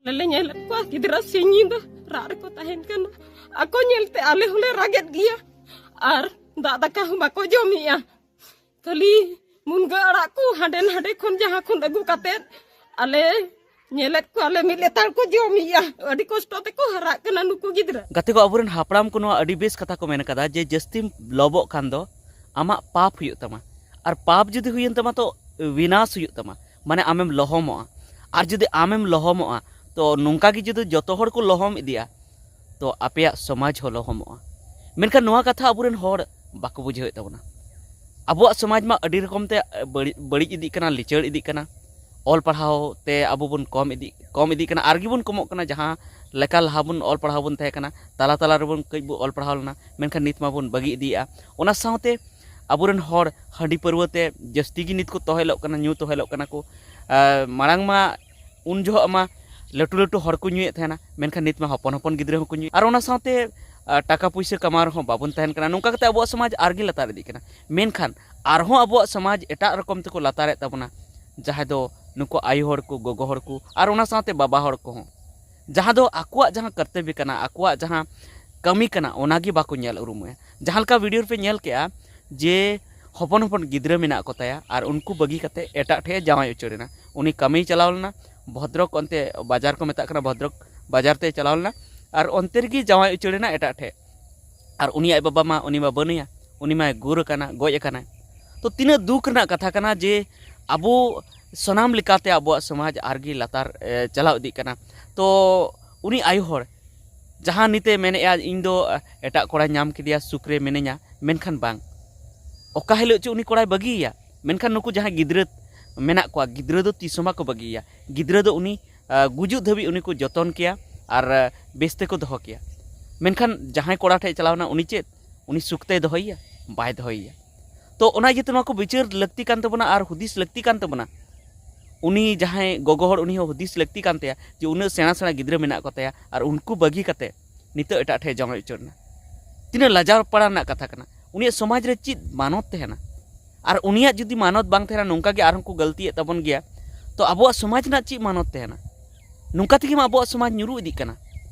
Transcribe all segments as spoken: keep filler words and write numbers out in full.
ᱟᱞᱮ ᱞᱮ ᱧᱮᱞᱮᱫ ᱠᱚᱣᱟ ᱜᱤᱫᱽᱨᱟᱹ ᱥᱤᱧ ᱧᱤᱫᱟᱹ ᱨᱟᱜ ᱨᱮᱠᱚ ᱛᱟᱦᱮᱱ ᱠᱟᱱᱟ᱾ ᱟᱠᱚ ᱧᱮᱞᱛᱮ ᱟᱞᱮ ᱦᱚᱸᱞᱮ ᱨᱟᱜᱮᱫ ᱜᱮᱭᱟ᱾ ᱟᱨ ᱫᱟᱜ ᱫᱟᱠᱟ ᱦᱚᱸ ᱵᱟᱠᱚ ᱡᱚᱢᱮᱜᱼᱟ᱾ ᱠᱷᱟᱹᱞᱤ ᱢᱩᱱᱜᱟᱹ ᱟᱲᱟᱜ ᱠᱚ ᱦᱟᱸᱰᱮ ᱱᱟᱰᱮ ᱠᱷᱚᱱ ᱡᱟᱦᱟᱸ ᱠᱷᱚᱱ ᱟᱹᱜᱩ ᱠᱟᱛᱮᱫ ᱟᱞᱮ ᱧᱮᱞᱮᱫ ᱠᱚᱣᱟᱞᱮ ᱢᱤᱫ ᱞᱮᱛᱟᱲ ᱠᱚ ᱡᱚᱢᱮᱜᱼᱟ᱾ ᱟᱹᱰᱤ ᱠᱚᱥᱴᱚ ᱛᱮᱠᱚ ᱦᱟᱨᱟᱜ ᱠᱟᱱᱟ ᱱᱩᱠᱩ ᱜᱤᱫᱽᱨᱟᱹ᱾ ᱜᱟᱛᱮ ᱠᱚ, ᱟᱵᱚᱨᱮᱱ ᱦᱟᱯᱲᱟᱢ ᱠᱚ ᱱᱚᱣᱟ ᱟᱹᱰᱤ ᱵᱮᱥ ᱠᱟᱛᱷᱟ ᱠᱚ ᱢᱮᱱ ᱠᱟᱫᱟ ᱡᱮ ᱡᱟᱹᱥᱛᱤᱢ ᱞᱚᱵᱚᱜ ᱠᱷᱟᱱ ᱫᱚ ᱟᱢᱟᱜ ᱯᱟᱯ ᱦᱩᱭᱩᱜ ᱛᱟᱢᱟ, ᱟᱨ ᱯᱟᱯ ᱡᱩᱫᱤ ᱦᱩᱭᱮᱱ ᱛᱟᱢᱟ ᱛᱚ ᱵᱤᱱᱟᱥ ᱦᱩᱭᱩᱜ ᱛᱟᱢᱟ, ᱢᱟᱱᱮ ᱟᱢᱮᱢ ᱞᱚᱦᱚᱢᱚᱜᱼᱟ᱾ ᱟᱨ ᱡᱩᱫᱤ ᱟᱢᱮᱢ ᱞᱚᱦᱚᱢᱚᱜᱼᱟ ᱛᱚ ᱱᱚᱝᱠᱟ ᱜᱮ ᱡᱩᱫᱤ ᱡᱚᱛᱚ ᱦᱚᱲ ᱠᱚ ᱞᱚᱦᱚᱢ ᱤᱫᱤᱜᱼᱟ ᱛᱚ ᱟᱯᱮᱭᱟᱜ ᱥᱚᱢᱟᱡᱽ ᱦᱚᱸ ᱞᱚᱦᱚᱢᱚᱜᱼᱟ᱾ ᱢᱮᱱᱠᱷᱟᱱ ᱱᱚᱣᱟ ᱠᱟᱛᱷᱟ ᱟᱵᱚᱨᱮᱱ ᱦᱚᱲ ᱵᱟᱠᱚ ᱵᱩᱡᱷᱟᱹᱣᱮᱫ ᱛᱟᱵᱚᱱᱟ᱾ ᱟᱵᱚᱣᱟᱜ ᱥᱚᱢᱟᱡᱽ ᱢᱟ ᱟᱹᱰᱤ ᱨᱚᱠᱚᱢ ᱛᱮ ᱵᱟᱹᱲᱤᱡ, ᱵᱟᱹᱲᱤᱡ ᱤᱫᱤᱜ ᱠᱟᱱᱟ, ᱞᱤᱪᱟᱹᱲ ᱤᱫᱤᱜ ᱠᱟᱱᱟ᱾ ᱚᱞ ᱯᱟᱲᱦᱟᱣ ᱛᱮ ᱟᱵᱚ ᱵᱚᱱ ᱠᱚᱢ ᱤᱫᱤ, ᱠᱚᱢ ᱤᱫᱤᱜ ᱠᱟᱱᱟ, ᱟᱨ ᱜᱮᱵᱚᱱ ᱠᱚᱢᱚᱜ ᱠᱟᱱᱟ᱾ ᱡᱟᱦᱟᱸ ᱞᱮᱠᱟ ᱞᱟᱦᱟ ᱵᱚᱱ ᱚᱞ ᱯᱟᱲᱦᱟᱣ ᱵᱚᱱ ᱛᱟᱦᱮᱸ ᱠᱟᱱᱟ, ᱛᱟᱞᱟ ᱛᱟᱞᱟ ᱨᱮᱵᱚᱱ ᱠᱟᱹᱡ ᱵᱚ ᱚᱞ ᱯᱟᱲᱦᱟᱣ ᱞᱮᱱᱟ, ᱢᱮᱱᱠᱷᱟᱱ ᱱᱤᱛ ᱢᱟᱵᱚᱱ ᱵᱟᱹᱜᱤ ᱤᱫᱤᱭᱮᱫᱼᱟ᱾ ᱚᱱᱟ ᱥᱟᱶᱛᱮ ᱟᱵᱚᱨᱮᱱ ᱦᱚᱲ ᱦᱟᱺᱰᱤ ᱯᱟᱹᱨᱣᱟᱹ ᱛᱮ ᱡᱟᱹᱥᱛᱤ ᱜᱮ ᱱᱤᱛ ᱠᱚ ᱛᱚᱦᱮᱞᱚᱜ ᱠᱟᱱᱟ, ᱧᱩ ᱛᱚᱦᱮᱞᱚᱜ ᱠᱟᱱᱟ ᱠᱚ᱾ ᱟᱨ ᱢᱟᱲᱟᱝ ᱢᱟ ᱩᱱ ᱡᱚᱦᱚᱜ ᱢᱟ ᱞᱟᱹᱴᱩ ᱞᱟᱹᱴᱩ ᱦᱚᱲ ᱠᱚ ᱧᱩᱭᱮᱫ ᱛᱟᱦᱮᱱᱟ, ᱢᱮᱱᱠᱷᱟᱱ ᱱᱤᱛ ᱢᱟ ᱦᱚᱯᱚᱱ ᱦᱚᱯᱚᱱ ᱜᱤᱫᱽᱨᱟᱹ ᱦᱚᱸᱠᱚ ᱧᱩᱭᱮᱫ᱾ ᱟᱨ ᱚᱱᱟ ᱥᱟᱶᱛᱮ ᱟᱨ ᱴᱟᱠᱟ ᱯᱩᱭᱥᱟᱹ ᱠᱟᱢᱟᱣ ᱨᱮᱦᱚᱸ ᱵᱟᱵᱚᱱ ᱛᱟᱦᱮᱱ ᱠᱟᱱᱟ᱾ ᱱᱚᱝᱠᱟ ᱠᱟᱛᱮ ᱟᱵᱚᱣᱟᱜ ᱥᱚᱢᱟᱡᱽ ᱟᱨᱜᱮ ᱞᱟᱛᱟᱨ ᱤᱫᱤᱜ ᱠᱟᱱᱟ᱾ ᱢᱮᱱᱠᱷᱟᱱ ᱟᱨᱦᱚᱸ ᱟᱵᱚᱣᱟᱜ ᱥᱚᱢᱟᱡᱽ ᱮᱴᱟᱜ ᱨᱚᱠᱚᱢ ᱛᱮᱠᱚ ᱞᱟᱛᱟᱨᱮᱫ ᱛᱟᱵᱚᱱᱟ, ᱡᱟᱦᱟᱸᱭ ᱫᱚ ᱱᱩᱠᱩ ᱟᱭᱳ ᱦᱚᱲ ᱠᱚ, ᱜᱚᱜᱚ ᱦᱚᱲ ᱠᱚ, ᱟᱨ ᱚᱱᱟ ᱥᱟᱶᱛᱮ ᱵᱟᱵᱟ ᱦᱚᱲ ᱠᱚᱦᱚᱸ, ᱡᱟᱦᱟᱸ ᱫᱚ ᱟᱠᱚᱣᱟᱜ ᱡᱟᱦᱟᱸ ᱠᱚᱨᱛᱚᱵᱵᱚ ᱠᱟᱱᱟ, ᱟᱠᱚᱣᱟᱜ ᱡᱟᱦᱟᱸ ᱠᱟᱹᱢᱤ ᱠᱟᱱᱟ, ᱚᱱᱟᱜᱮ ᱵᱟᱠᱚ ᱧᱮᱞ ᱩᱨᱩᱢᱮᱜᱼᱟ᱾ ᱡᱟᱦᱟᱸ ᱞᱮᱠᱟ ᱵᱷᱤᱰᱤᱭᱳ ᱨᱮᱯᱮ ᱧᱮᱞ ᱠᱮᱜᱼᱟ ᱡᱮ ᱦᱚᱯᱚᱱ ᱦᱚᱯᱚᱱ ᱜᱤᱫᱽᱨᱟᱹ ᱢᱮᱱᱟᱜ ᱠᱚ ᱛᱟᱭᱟ ᱟᱨ ᱩᱱᱠᱩ ᱵᱟᱹᱜᱤ ᱠᱟᱛᱮ ᱮᱴᱟᱜ ᱴᱷᱮᱡ ᱮ ᱡᱟᱶᱟᱭ ᱩᱪᱟᱹᱲ ᱮᱱᱟ᱾ ᱩᱱᱤ ᱠᱟᱹᱢᱤᱭ ᱪᱟᱞᱟᱣ ᱞᱮᱱᱟ ᱵᱷᱚᱫᱨᱚᱠ, ᱚᱱᱛᱮ ᱵᱟᱡᱟᱨ ᱠᱚ ᱢᱮᱛᱟᱜ ᱠᱟᱱᱟ, ᱵᱷᱚᱫᱨᱚᱠ ᱵᱟᱡᱟᱨ ᱛᱮᱭ ᱪᱟᱞᱟᱣ ᱞᱮᱱᱟ ᱟᱨ ᱚᱱᱛᱮ ᱨᱮᱜᱮ ᱡᱟᱶᱟᱭ ᱩᱪᱟᱹᱲ ᱮᱱᱟ ᱮᱴᱟᱜ ᱴᱷᱮᱡ᱾ ᱟᱨ ᱩᱱᱤ ᱟᱡ ᱵᱟᱵᱟ ᱢᱟ, ᱩᱱᱤ ᱢᱟ ᱵᱟᱹᱱᱩᱭᱟ, ᱩᱱᱤ ᱢᱟᱭ ᱜᱩᱨ ᱟᱠᱟᱱᱟ, ᱜᱚᱡ ᱟᱠᱟᱱᱟᱭ᱾ ᱛᱚ ᱛᱤᱱᱟᱹᱜ ᱫᱩᱠ ᱨᱮᱱᱟᱜ ᱠᱟᱛᱷᱟ ᱠᱟᱱᱟ ᱡᱮ ᱟᱵᱚ ᱥᱟᱱᱟᱢ ᱞᱮᱠᱟᱛᱮ ᱟᱵᱚᱣᱟᱜ ᱥᱚᱢᱟᱡᱽ ᱟᱨᱜᱮ ᱞᱟᱛᱟᱨ, ᱮ, ᱪᱟᱞᱟᱣ ᱤᱫᱤᱜ ᱠᱟᱱᱟ᱾ ᱛᱚ ᱩᱱᱤ ᱟᱭᱳ ᱦᱚᱲ ᱡᱟᱦᱟᱸ ᱱᱤᱛᱮ ᱢᱮᱱᱮᱫᱼᱟ, "ᱤᱧ ᱫᱚ, ᱮ, ᱮᱴᱟᱜ ᱠᱚᱲᱟᱧ ᱧᱟᱢ ᱠᱮᱫᱮᱭᱟ, ᱥᱩᱠ ᱨᱮ ᱢᱤᱱᱟᱹᱧᱟ", ᱢᱮᱱᱠᱷᱟᱱ ᱵᱟᱝ, ᱚᱠᱟ ᱦᱤᱞᱳᱜ ᱪᱚ ᱩᱱᱤ ᱠᱚᱲᱟᱭ ᱵᱟᱹᱜᱤᱭᱮᱭᱟ᱾ ᱢᱮᱱᱠᱷᱟᱱ ᱱᱩᱠᱩ ᱡᱟᱦᱟᱸᱭ ᱜᱤᱫᱽᱨᱟᱹ ᱢᱮᱱᱟᱜ ᱠᱚᱣᱟ, ᱜᱤᱫᱽᱨᱟᱹ ᱫᱚ ᱛᱤᱥ ᱦᱚᱸ ᱵᱟᱠᱚ ᱵᱟᱹᱜᱤᱭᱮᱭᱟ᱾ ᱜᱤᱫᱽᱨᱟᱹ ᱫᱚ ᱩᱱᱤ, ᱮ, ᱜᱩᱡᱩᱜ ᱫᱷᱟᱹᱵᱤᱡ ᱩᱱᱤ ᱠᱚ ᱡᱚᱛᱚᱱ ᱠᱮᱭᱟ ᱟᱨ, ᱮ, ᱵᱮᱥ ᱛᱮᱠᱚ ᱫᱚᱦᱚ ᱠᱮᱭᱟ᱾ ᱢᱮᱱᱠᱷᱟᱱ ᱡᱟᱦᱟᱸᱭ ᱠᱚᱲᱟ ᱴᱷᱮᱡ ᱪᱟᱞᱟᱣᱱᱟ, ᱩᱱᱤ ᱪᱮᱫ, ᱩᱱᱤ ᱥᱩᱠ ᱛᱮᱭ ᱫᱚᱦᱚᱭᱮᱭᱟ? ᱵᱟᱭ ᱫᱚᱦᱚᱭᱮᱭᱟ᱾ ᱛᱚ ᱚᱱᱟ ᱤᱭᱟᱹᱛᱮ ᱱᱚᱣᱟ ᱠᱚ ᱵᱤᱪᱟᱹᱨ ᱞᱟᱹᱠᱛᱤ ᱠᱟᱱ ᱛᱟᱵᱚᱱᱟ ᱟᱨ ᱦᱩᱫᱤᱥ ᱞᱟᱹᱠᱛᱤ ᱠᱟᱱ ᱛᱟᱵᱚᱱᱟ᱾ ᱩᱱᱤ ᱡᱟᱦᱟᱸᱭ ᱜᱚᱜᱚ ᱦᱚᱲ, ᱩᱱᱤ ᱦᱚᱸ ᱦᱩᱫᱤᱥ ᱞᱟᱹᱠᱛᱤ ᱠᱟᱱ ᱛᱟᱭᱟ ᱡᱮ ᱩᱱᱟᱹᱜ ᱥᱮᱬᱟ ᱥᱮᱬᱟ ᱜᱤᱫᱽᱨᱟᱹ ᱢᱮᱱᱟᱜ ᱠᱚ ᱛᱟᱭᱟ ᱟᱨ ᱩᱱᱠᱩ ᱵᱟᱹᱜᱤ ᱠᱟᱛᱮ ᱱᱤᱛᱚᱜ ᱮᱴᱟᱜ ᱴᱷᱮᱡ ᱡᱟᱶᱟᱭ ᱩᱪᱟᱹᱲ ᱮᱱᱟ᱾ ᱛᱤᱱᱟᱹᱜ ᱞᱟᱡᱟᱣ ᱯᱟᱲᱟ ᱨᱮᱱᱟᱜ ᱠᱟᱛᱷᱟ ᱠᱟᱱᱟ᱾ ᱩᱱᱤᱭᱟᱜ ᱥᱚᱢᱟᱡᱽ ᱨᱮ ᱪᱮᱫ ᱢᱟᱱᱚᱛ ᱛᱟᱦᱮᱱᱟ? ᱟᱨ ᱩᱱᱤᱭᱟᱜ ᱡᱩᱫᱤ ᱢᱟᱱᱚᱛ ᱵᱟᱝ ᱛᱟᱦᱮᱱᱟ, ᱱᱚᱝᱠᱟ ᱜᱮ ᱟᱨᱦᱚᱸ ᱠᱚ ᱜᱟᱹᱞᱛᱤᱭᱮᱫ ᱛᱟᱵᱚᱱ ᱜᱮᱭᱟ, ᱛᱚ ᱟᱵᱚᱣᱟᱜ ᱥᱚᱢᱟᱡᱽ ᱨᱮᱱᱟᱜ ᱪᱮᱫ ᱢᱟᱱᱚᱛ ᱛᱟᱦᱮᱱᱟ? ᱱᱚᱝᱠᱟ ᱛᱮᱜᱮ ᱢᱟ ᱟᱵᱚᱣᱟᱜ ᱥᱚᱢᱟᱡᱽ ᱧᱩᱨᱩ ᱤᱫᱤᱜ ᱠᱟᱱᱟ᱾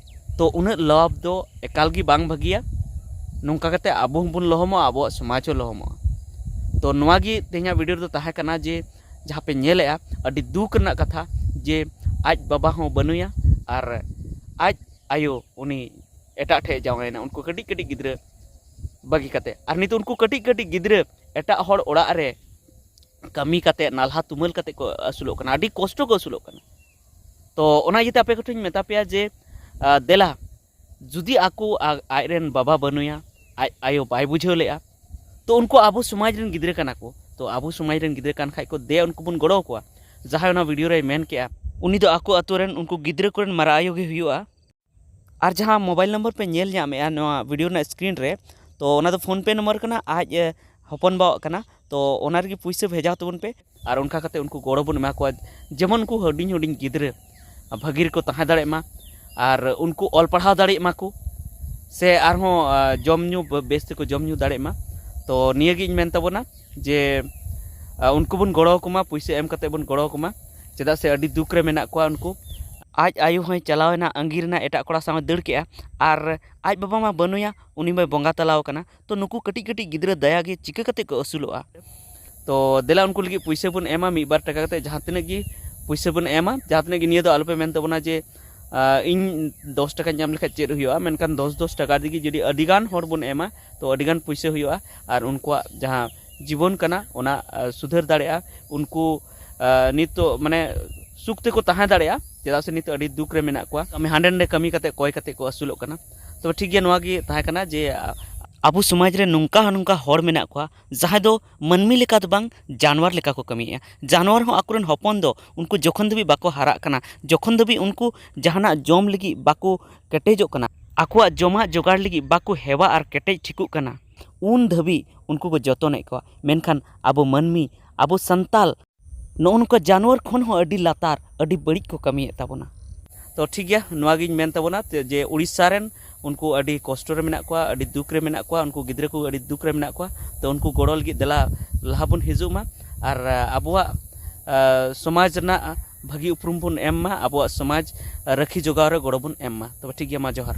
ᱛᱚ ᱩᱱᱟᱹᱜ ᱞᱚᱵᱷ ᱫᱚ ᱮᱠᱟᱞ ᱜᱮ ᱵᱟᱝ ᱵᱷᱟᱹᱜᱤᱭᱟ᱾ ᱱᱚᱝᱠᱟ ᱠᱟᱛᱮ ᱟᱵᱚ ᱦᱚᱸᱵᱚᱱ ᱞᱚᱦᱚᱢᱚᱜᱼᱟ, ᱟᱵᱚᱣᱟᱜ ᱥᱚᱢᱟᱡᱽ ᱦᱚᱸ ᱞᱚᱦᱚᱢᱚᱜᱼᱟ᱾ ᱛᱚ ᱱᱚᱣᱟ ᱜᱮ ᱛᱮᱦᱮᱧᱟᱜ ᱵᱷᱤᱰᱤᱭᱳ ᱨᱮᱫᱚ ᱛᱟᱦᱮᱸ ᱠᱟᱱᱟ, ᱡᱮ ᱡᱟᱦᱟᱸ ᱯᱮ ᱧᱮᱞᱮᱜᱼᱟ, ᱟᱹᱰᱤ ᱫᱩᱠ ᱨᱮᱱᱟᱜ ᱠᱟᱛᱷᱟ ᱡᱮ ᱟᱡ ᱵᱟᱵᱟ ᱦᱚᱸ ᱵᱟᱹᱱᱩᱭᱟ ᱟᱨ ᱟᱡ ᱟᱭᱳ ᱩᱱᱤ ᱮᱴᱟᱜ ᱴᱷᱮᱡ ᱡᱟᱶᱟᱭᱮᱱᱟ᱾ ᱩᱱᱠᱩ ᱠᱟᱹᱴᱤᱡ ᱠᱟᱹᱴᱤᱡ ᱜᱤᱫᱽᱨᱟᱹ ᱵᱟᱹᱜᱤ ᱠᱟᱛᱮ, ᱟᱨ ᱱᱤᱛᱚᱜ ᱩᱱᱠᱩ ᱠᱟᱹᱴᱤᱡ ᱠᱟᱹᱴᱤᱡ ᱜᱤᱫᱽᱨᱟᱹ ᱮᱴᱟᱜ ᱦᱚᱲ ᱚᱲᱟᱜ ᱨᱮ ᱠᱟᱹᱢᱤ ᱠᱟᱛᱮ, ᱱᱟᱞᱦᱟ ᱛᱩᱢᱟᱹᱞ ᱠᱟᱛᱮ ᱠᱚ ᱟᱹᱥᱩᱞᱚᱜ ᱠᱟᱱᱟ, ᱟᱹᱰᱤ ᱠᱚᱥᱴᱚ ᱠᱚ ᱟᱹᱥᱩᱞᱚᱜ ᱠᱟᱱᱟ᱾ ᱛᱚ ᱚᱱᱟ ᱤᱭᱟᱹᱛᱮ ᱟᱯᱮ ᱠᱚᱴᱷᱮᱱ ᱤᱧ ᱢᱮᱛᱟ ᱯᱮᱭᱟ ᱡᱮ, ᱟᱸ, ᱫᱮᱞᱟ, ᱡᱩᱫᱤ ᱟᱠᱚ ᱟ-, ᱟᱡ ᱨᱮᱱ ᱵᱟᱵᱟ ᱵᱟᱹᱱᱩᱭᱟ, ᱟᱡ ᱟᱭᱳ ᱵᱟᱭ ᱵᱩᱡᱷᱟᱹᱣ ᱞᱮᱜᱼᱟ, ᱛᱚ ᱩᱱᱠᱩ ᱟᱵᱚ ᱥᱚᱢᱟᱡᱽ ᱨᱮᱱ ᱜᱤᱫᱽᱨᱟᱹ ᱠᱟᱱᱟ ᱠᱚ᱾ ᱛᱚ ᱟᱵᱚ ᱥᱚᱢᱟᱡᱽ ᱨᱮᱱ ᱜᱤᱫᱽᱨᱟᱹ ᱠᱟᱱ ᱠᱷᱟᱡ ᱠᱚ, ᱫᱮ ᱩᱱᱠᱩ ᱵᱚᱱ ᱜᱚᱲᱚ ᱟᱠᱚᱣᱟ᱾ ᱡᱟᱦᱟᱸᱭ ᱚᱱᱟ ᱵᱷᱤᱰᱤᱭᱳ ᱨᱮᱭ ᱢᱮᱱ ᱠᱮᱜᱼᱟ, ᱩᱱᱤ ᱫᱚ ᱟᱠᱚ ᱟᱛᱳ ᱨᱮᱱ ᱩᱱᱠᱩ ᱜᱤᱫᱽᱨᱟᱹ ᱠᱚᱨᱮᱱ ᱢᱟᱨᱟ ᱟᱭᱳ ᱜᱮ ᱦᱩᱭᱩᱜᱼᱟ᱾ ᱟᱨ ᱡᱟᱦᱟᱸ ᱢᱳᱵᱟᱭᱤᱞ ᱱᱚᱢᱵᱚᱨ ᱯᱮ ᱧᱮᱞ ᱧᱟᱢᱮᱜᱼᱟ ᱱᱚᱣᱟ ᱵᱷᱤᱰᱤᱭᱳ ᱨᱮᱱᱟᱜ ᱥᱠᱨᱤᱱ ᱨᱮ, ᱛᱚ ᱚᱱᱟ ᱫᱚ PhonePe ᱱᱚᱢᱵᱚᱨ ᱠᱟᱱᱟ, ᱟᱡ, ᱮ, ᱦᱚᱯᱚᱱ ᱵᱟᱣᱟᱜ ᱠᱟᱱᱟ᱾ ᱛᱚ ᱚᱱᱟ ᱨᱮᱜᱮ ᱯᱩᱭᱥᱟᱹ ᱵᱷᱮᱡᱟ ᱛᱟᱵᱚᱱ ᱯᱮ᱾ ᱟᱨ ᱚᱱᱠᱟ ᱠᱟᱛᱮ ᱩᱱᱠᱩ ᱜᱚᱲᱚ ᱵᱚᱱ ᱮᱢᱟ ᱠᱚᱣᱟ, ᱡᱮᱢᱚᱱ ᱩᱱᱠᱩ ᱦᱩᱰᱤᱧ ᱦᱩᱰᱤᱧ ᱜᱤᱫᱽᱨᱟᱹ ᱵᱷᱟᱹᱜᱤ ᱨᱮᱠᱚ ᱛᱟᱦᱮᱸ ᱫᱟᱲᱮᱭᱟᱜ ᱢᱟ, ᱟᱨ ᱩᱱᱠᱩ ᱚᱞ ᱯᱟᱲᱦᱟᱣ ᱫᱟᱲᱮᱭᱟᱜ ᱢᱟᱠᱚ, ᱥᱮ ᱟᱨᱦᱚᱸ, ᱟ, ᱡᱚᱢ ᱧᱩ ᱵᱮᱥ ᱛᱮᱠᱚ ᱡᱚᱢ ᱧᱩ ᱫᱟᱲᱮᱭᱟᱜ ᱢᱟ᱾ ᱛᱚ ᱱᱤᱭᱟᱹ ᱜᱮ ᱤᱧ ᱢᱮᱱ ᱛᱟᱵᱚᱱᱟ ᱡᱮ, ᱟ, ᱩᱱᱠᱩ ᱵᱚᱱ ᱜᱚᱲᱚ ᱟᱠᱚ ᱢᱟ, ᱯᱩᱭᱥᱟᱹ ᱮᱢ ᱠᱟᱛᱮ ᱵᱚᱱ ᱜᱚᱲᱚ ᱟᱠᱚ ᱢᱟ, ᱪᱮᱫᱟᱜ ᱥᱮ ᱟᱹᱰᱤ ᱫᱩᱠ ᱨᱮ ᱢᱮᱱᱟᱜ ᱠᱚᱣᱟ ᱩᱱᱠᱩ᱾ ᱟᱡ ᱟᱭᱳ ᱦᱚᱸᱭ ᱪᱟᱞᱟᱣ ᱮᱱᱟ ᱟᱸᱜᱤᱨ ᱮᱱᱟ, ᱮᱴᱟᱜ ᱠᱚᱲᱟ ᱥᱟᱶ ᱮ ᱫᱟᱹᱲ ᱠᱮᱜᱼᱟ, ᱟᱨ ᱟᱡ ᱵᱟᱵᱟ ᱢᱟ ᱵᱟᱹᱱᱩᱭᱟ, ᱩᱱᱤ ᱢᱟᱭ ᱵᱚᱸᱜᱟ ᱛᱟᱞᱟᱣ ᱟᱠᱟᱱᱟ᱾ ᱛᱚ ᱱᱩᱠᱩ ᱠᱟᱹᱴᱤᱡ ᱠᱟᱹᱴᱤᱡ ᱜᱤᱫᱽᱨᱟᱹ ᱫᱟᱭᱟ ᱜᱮ ᱪᱤᱠᱟᱹ ᱠᱟᱛᱮ ᱠᱚ ᱟᱹᱥᱩᱞᱚᱜᱼᱟ? ᱛᱚ ᱫᱮᱞᱟ ᱩᱱᱠᱩ ᱞᱟᱹᱜᱤᱫ ᱯᱩᱭᱥᱟᱹ ᱵᱚᱱ ᱮᱢᱟ, ᱢᱤᱫ ᱵᱟᱨ ᱴᱟᱠᱟ ᱠᱟᱛᱮ ᱡᱟᱦᱟᱸ ᱛᱤᱱᱟᱹᱜ ᱜᱮ ᱯᱩᱭᱥᱟᱹ ᱵᱚᱱ ᱮᱢᱟ, ᱡᱟᱦᱟᱸ ᱛᱤᱱᱟᱹᱜ ᱜᱮ, ᱱᱤᱭᱟᱹ ᱫᱚ ᱟᱞᱚᱯᱮ ᱢᱮᱱ ᱛᱟᱵᱚᱱᱟ ᱡᱮ, ᱟ, ᱤᱧ ᱫᱚᱥ ᱴᱟᱠᱟᱧ ᱧᱟᱢ ᱞᱮᱠᱷᱟᱡ ᱪᱮᱫ ᱦᱩᱭᱩᱜᱼᱟ, ᱢᱮᱱᱠᱷᱟᱱ ᱫᱚᱥ ᱫᱚᱥ ᱴᱟᱠᱟ ᱛᱮᱜᱮ ᱡᱩᱫᱤ ᱟᱹᱰᱤ ᱜᱟᱱ ᱦᱚᱲ ᱵᱚᱱ ᱮᱢᱟ, ᱛᱚ ᱟᱹᱰᱤ ᱜᱟᱱ ᱯᱩᱭᱥᱟᱹ ᱦᱩᱭᱩᱜᱼᱟ, ᱟᱨ ᱩᱱᱠᱩᱣᱟᱜ ᱡᱟᱦᱟᱸ ᱡᱤᱵᱚᱱ ᱠᱟᱱᱟ ᱚᱱᱟ, ᱟ, ᱥᱩᱫᱷᱟᱹᱨ ᱫᱟᱲᱮᱭᱟᱜᱼᱟ᱾ ᱩᱱᱠᱩ, ᱟ, ᱱᱤᱛᱚᱜ ᱢᱟᱱᱮ ᱥᱩᱠ ᱛᱮᱠᱚ ᱛᱟᱦᱮᱸ ᱫᱟᱲᱮᱭᱟᱜᱼᱟ, ᱪᱮᱫᱟᱜ ᱥᱮ ᱱᱤᱛᱚᱜ ᱟᱹᱰᱤ ᱫᱩᱠ ᱨᱮ ᱢᱮᱱᱟᱜ ᱠᱚᱣᱟ, ᱠᱟᱹᱢᱤ ᱦᱟᱸᱰᱮ ᱱᱟᱰᱮ ᱠᱟᱹᱢᱤ ᱠᱟᱛᱮ ᱠᱚᱭ ᱠᱟᱛᱮ ᱠᱚ ᱟᱹᱥᱩᱞᱚᱜ ᱠᱟᱱᱟ᱾ ᱛᱚᱵᱮ ᱴᱷᱤᱠ ᱜᱮᱭᱟ, ᱱᱚᱣᱟ ᱜᱮ ᱛᱟᱦᱮᱸ ᱠᱟᱱᱟ ᱡᱮ, ᱟ, ᱟᱵᱚ ᱥᱚᱢᱟᱡᱽ ᱨᱮ ᱱᱚᱝᱠᱟ ᱱᱚᱝᱠᱟ ᱦᱚᱲ ᱢᱮᱱᱟᱜ ᱠᱚᱣᱟ, ᱡᱟᱦᱟᱸᱭ ᱫᱚ ᱢᱟᱹᱱᱢᱤ ᱞᱮᱠᱟ ᱫᱚ ᱵᱟᱝ, ᱡᱟᱱᱣᱟᱨ ᱞᱮᱠᱟ ᱠᱚ ᱠᱟᱹᱢᱤᱭᱮᱫᱼᱟ᱾ ᱡᱟᱱᱣᱟᱨ ᱦᱚᱸ ᱟᱠᱚᱨᱮᱱ ᱦᱚᱯᱚᱱ ᱫᱚ ᱩᱱᱠᱩ ᱡᱚᱠᱷᱚᱱ ᱫᱷᱟᱹᱵᱤᱡ ᱵᱟᱠᱚ ᱦᱟᱨᱟᱜ ᱠᱟᱱᱟ, ᱡᱚᱠᱷᱚᱱ ᱫᱷᱟᱹᱵᱤᱡ ᱩᱱᱠᱩ ᱡᱟᱦᱟᱱᱟᱜ ᱡᱚᱢ ᱞᱟᱹᱜᱤᱫ ᱵᱟᱠᱚ ᱠᱮᱴᱮᱡᱚᱜ ᱠᱟᱱᱟ, ᱟᱠᱚᱣᱟᱜ ᱡᱚᱢᱟᱜ ᱡᱚᱜᱟᱲ ᱞᱟᱹᱜᱤᱫ ᱵᱟᱠᱚ ᱦᱮᱣᱟ ᱟᱨ ᱠᱮᱴᱮᱡ ᱴᱷᱤᱠᱚᱜ ᱠᱟᱱᱟ, ᱩᱱ ᱫᱷᱟᱹᱵᱤᱡ ᱩᱱᱠᱩ ᱠᱚ ᱡᱚᱛᱚᱱᱮᱫ ᱠᱚᱣᱟ᱾ ᱢᱮᱱᱠᱷᱟᱱ ᱟᱵᱚ ᱢᱟᱹᱱᱢᱤ, ᱟᱵᱚ ᱥᱟᱱᱛᱟᱞ, ᱱᱚᱜᱼᱚ ᱱᱚᱝᱠᱟ ᱡᱟᱱᱣᱟᱨ ᱠᱷᱚᱱ ᱦᱚᱸ ᱟᱹᱰᱤ ᱞᱟᱛᱟᱨ, ᱟᱹᱰᱤ ᱵᱟᱹᱲᱤᱡ ᱠᱚ ᱠᱟᱹᱢᱤᱭᱮᱫ ᱛᱟᱵᱚᱱᱟ᱾ ᱛᱚ ᱴᱷᱤᱠ ᱜᱮᱭᱟ, ᱱᱚᱣᱟ ᱜᱤᱧ ᱢᱮᱱ ᱛᱟᱵᱚᱱᱟ ᱛᱮ-, ᱡᱮ ᱩᱲᱤᱥᱥᱟ ᱨᱮᱱ ᱩᱱᱠᱩ ᱟᱹᱰᱤ ᱠᱚᱥᱴᱚ ᱨᱮ ᱢᱮᱱᱟᱜ ᱠᱚᱣᱟ, ᱟᱹᱰᱤ ᱫᱩᱠ ᱨᱮ ᱢᱮᱱᱟᱜ ᱠᱚᱣᱟ, ᱩᱱᱠᱩ ᱜᱤᱫᱽᱨᱟᱹ ᱠᱚ ᱟᱹᱰᱤ ᱫᱩᱠ ᱨᱮ ᱢᱮᱱᱟᱜ ᱠᱚᱣᱟ᱾ ᱛᱚ ᱩᱱᱠᱩ ᱜᱚᱲᱚ ᱞᱟᱹᱜᱤᱫ ᱫᱮᱞᱟ ᱞᱟᱦᱟ ᱵᱚᱱ ᱦᱤᱡᱩᱜ ᱢᱟ, ᱟᱨ, ᱟ, ᱟᱵᱚᱣᱟᱜ, ᱟ, ᱥᱚᱢᱟᱡᱽ ᱨᱮᱱᱟᱜ ᱵᱷᱟᱹᱜᱤ ᱩᱯᱨᱩᱢ ᱵᱚᱱ ᱮᱢ ᱢᱟ, ᱟᱵᱚᱣᱟᱜ ᱥᱚᱢᱟᱡᱽ ᱨᱟᱹᱠᱷᱤ ᱡᱚᱜᱟᱣ ᱨᱮ ᱜᱚᱲᱚ ᱵᱚᱱ ᱮᱢ ᱢᱟ᱾ ᱛᱚᱵᱮ ᱴᱷᱤᱠ ᱜᱮᱭᱟ, ᱢᱟ ᱡᱚᱦᱟᱨ᱾